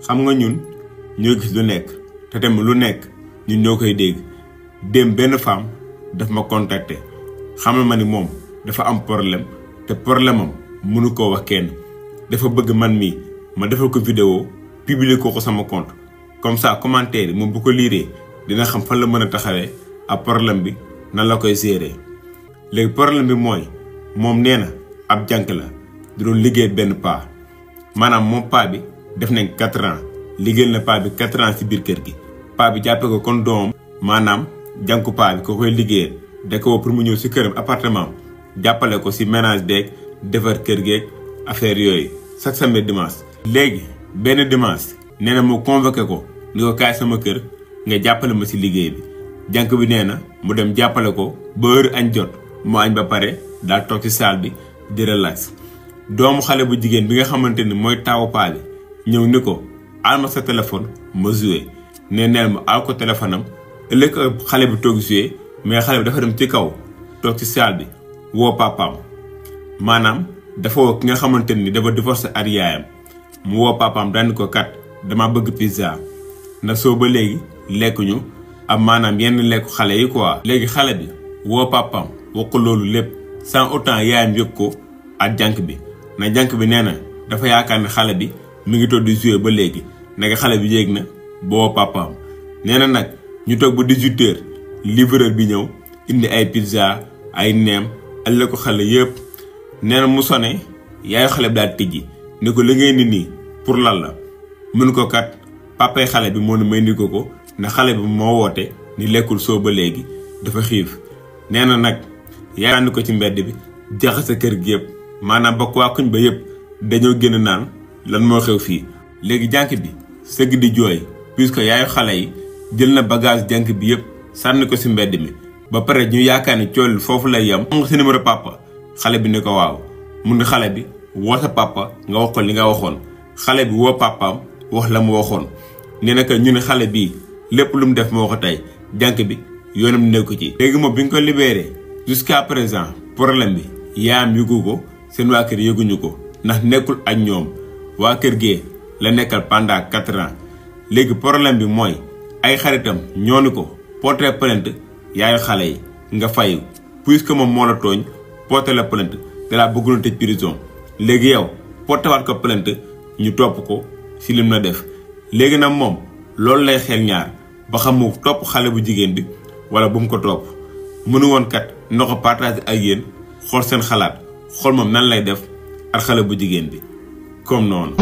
xam nga ñun ñoo gis lu nekk te tamit lu nekk ñun ñoo koy dégg dem benn femme daf ma contacter xamal ma ni moom dafa am problème te problème am mënu koo wax kenn dafa bëgg man mii ma defal ko vidéo publier ko sama compte comme ça commentaire yi moom bu ko liiree dina xam fan la mën a taxawee ak problème bi nan la koy gérer. léegi problème bi mooy moom nee na ab jànk la di doon liggéey benn paa maanaam moom paa bi def nañ 4 ans liggéeyal na paa bi 4 ans ci biir kër gi paa bi jàppee ko kon doomam maanaam jànku paa bi ko koy liggéeyal da ko pour mu ñëw ci këram appartement jàppale ko ci ménage beeg defar kër geeg affaire yooyu chaque samedi dimanche. léegi benn dimanche nee na mu convoqué ko ni ko kaay sama kër nga jàppale ma ci liggéey bi jànk bi nee na mu dem jàppale ko ba heure añ jot mu añ ba pare daal toog ci salle bi di relax. doomu xale bu jigéen bi nga xamante ni mooy taawu paa bi ñëw ni ko aal ma sa téléphone ma joué nee neel ma aal ko téléphone am ëllëg xale bi toog joué mais xale bi dafa dem ci kaw toog ci salle bi woo papaam maanaam dafa woo ki nga xamante ni dafa divorcé ak yaayam mu woo papaam daan ko kat dama bëgg pizza na soo ba léegi lekkuñu am maanaam yenn lekku xale yi quoi. léegi xale bi woo papaam wax ko loolu lépp sans autant yaayam yëg ko ak jànk bi na jànk bi nee na dafa yaakaar ne xale bi mi ngi toog di jouer ba léegi naka xale bi yéeg na ba woo papaam nee na nag ñu toog ba 18h livreur bi ñëw indi ay pizza ay neem alle ko xale yëpp nee na mu sone yaayu xale bi daal tijji ni ko li ngay ni nii pour lan la mun ko kat papay xale bi moo nu may ni ko na xale bi moo woote ni lekkul soo ba léegi dafa xiif nee na nag yaakaar ko ci mbedd bi jaxase kër gi yëpp maanaam ba waa kuñ ba yëpp dañoo génn naan lan moo xew fii. léegi jànk bi sëgg di jooy puisque yaayu xale yi jël na bagage jànk bi yëpp sànni ko ci mbedd mi ba pare ñu yaakaar ni cool foofu lay yem. xam nga sa numéro papa xale bi ni ko waaw mun ni xale bi woo sa papa nga wax ko li nga waxoon xale bi woo papaam wax la mu waxoon nee na que ñu ne xale bii lépp lu mu def moo ko tey jànk bi yoonam nekku ci. léegi moom bi ñu ko libéré jusqu'à présent problème bi yaayam yëgu ko seen waa kër yëguñu ko ndax nekkul ak ñoom waa kër gee la nekkal pendant 4 ans. léegi problème bi mooy ay xaritam ñoo ni ko porter plainte yaayu xale yi nga fayu puisque moom moo la tooñ porter la plainte da laa bëggoon tëj prison léegi yow portewaat ko plainte ñu topp ko ci lim na def. léegi nag moom loolu lay xel ñaar ba xam mu topp xale bu jigéen bi wala bu mu ko topp mënu woon kat na ko partager ak yéen xool seen xalaat xool moom nan lay def ak xale bu jigéen bi comme noonu.